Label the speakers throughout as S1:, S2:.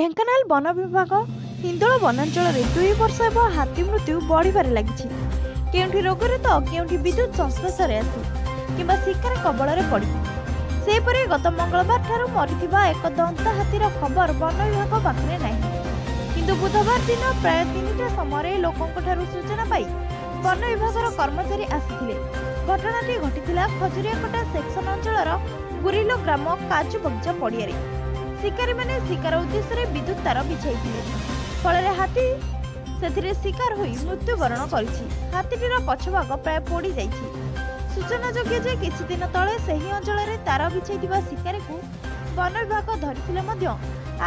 S1: ଢେଙ୍କାନାଳ ବନ ବିଭାଗ ହିନ୍ଦୋଳ ବନାଞ୍ଚଳରେ 2 ବର୍ଷ ହେବ ହାତୀ ମୃତ୍ୟୁ ବଢ଼ିବାରେ ଲାଗିଛି। କେଉଁଠି ରୋଗରେ ତ କେଉଁଠି ବିଦ୍ୟୁତ୍ ସଂସ୍ପର୍ଶରେ ଆସି କିମ୍ବା ଶିକାର କବଳରେ ପଡ଼ି। ସେହିପରି ଗତ ମଙ୍ଗଳବାର ଠାରୁ ମରିଥିବା ଏକ ଦନ୍ତା ହାତୀର ଖବର ବନ ବିଭାଗ ପାଖରେ ନାହିଁ। କିନ୍ତୁ ବୁଧବାର ଦିନ ପ୍ରାୟ 3ଟା ସମୟରେ ଲୋକଙ୍କଠାରୁ ସୂଚନା ପାଇ ବନ ବିଭାଗର କର୍ମଚାରୀ ଆସିଥିଲେ। ଘଟଣାଟି ଘଟିଥିଲା ଖଜୁରିଆକଟା ସେକ୍ସନ ଅଞ୍ଚଳର ଗୁରିଲୋ ଗ୍ରାମ କାଜୁ ବଗିଚା ପଡ଼ିଆରେ। ଶିକାରୀମାନେ ଶିକାର ଉଦ୍ଦେଶ୍ୟରେ ବିଦ୍ୟୁତ୍ ତାର ବିଛାଇଥିଲେ। ଫଳରେ ହାତୀ ସେଥିରେ ଶିକାର ହୋଇ ମୃତ୍ୟୁବରଣ କରିଛି। ହାତୀଟିର ପଛଭାଗ ପ୍ରାୟ ପୋଡ଼ି ଯାଇଛି। ସୂଚନାଯୋଗ୍ୟ ଯେ କିଛି ଦିନ ତଳେ ସେହି ଅଞ୍ଚଳରେ ତାର ବିଛାଇଥିବା ଶିକାରୀକୁ ବନ ବିଭାଗ ଧରିଥିଲେ ମଧ୍ୟ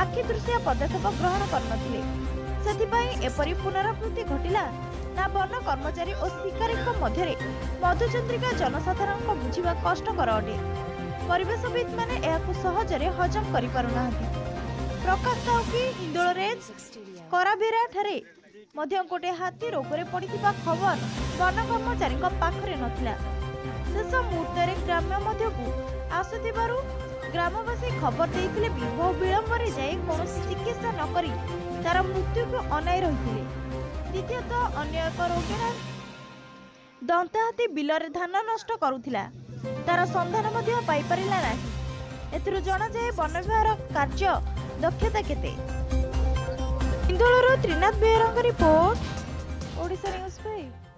S1: ଆଖିଦୃଶିଆ ପଦକ୍ଷେପ ଗ୍ରହଣ କରିନଥିଲେ। ସେଥିପାଇଁ ଏପରି ପୁନରାବୃତ୍ତି ଘଟିଲା ନା ବନ କର୍ମଚାରୀ ଓ ଶିକାରୀଙ୍କ ମଧ୍ୟରେ ମଧୁଚନ୍ଦ୍ରିକା ଜନସାଧାରଣଙ୍କ ବୁଝିବା କଷ୍ଟକର ଅଟେ। ପରିବେଶବିତ୍ମାନେ ଏହାକୁ ସହଜରେ ହଜମ କରିପାରୁନାହାନ୍ତି। ପ୍ରକାଶ ଥାଉ କି ହିନ୍ଦୋଳରେ କରାବେରା ଠାରେ ମଧ୍ୟ ଗୋଟିଏ ହାତୀ ରୋଗରେ ପଡ଼ିଥିବା ଖବର ବନ କର୍ମଚାରୀଙ୍କ ପାଖରେ ନଥିଲା। ଶେଷ ମୁହୂର୍ତ୍ତରେ ଗ୍ରାମ୍ୟ ମଧ୍ୟକୁ ଆସୁଥିବାରୁ ଗ୍ରାମବାସୀ ଖବର ଦେଇଥିଲେ ବି ବହୁ ବିଳମ୍ବରେ ଯାଇ କୌଣସି ଚିକିତ୍ସା ନକରି ତାର ମୃତ୍ୟୁକୁ ଅନାଇ ରହିଥିଲେ। ଦ୍ୱିତୀୟତଃ, ଅନ୍ୟ ଏକ ରୋଗୀଣା ଦନ୍ତାହାତୀ ବିଲରେ ଧାନ ନଷ୍ଟ କରୁଥିଲା, ତାର ସନ୍ଧାନ ମଧ୍ୟ ପାଇପାରିଲା ନାହିଁ। ଏଥିରୁ ଜଣାଯାଏ ବନ ବିଭାଗର କାର୍ଯ୍ୟ ଦକ୍ଷତା କେତେ। ହିନ୍ଦୋଳରୁ ତ୍ରିନାଥ ବେହେରାଙ୍କ ରିପୋର୍ଟ, ଓଡ଼ିଶା ନ୍ୟୁଜ୍ 5।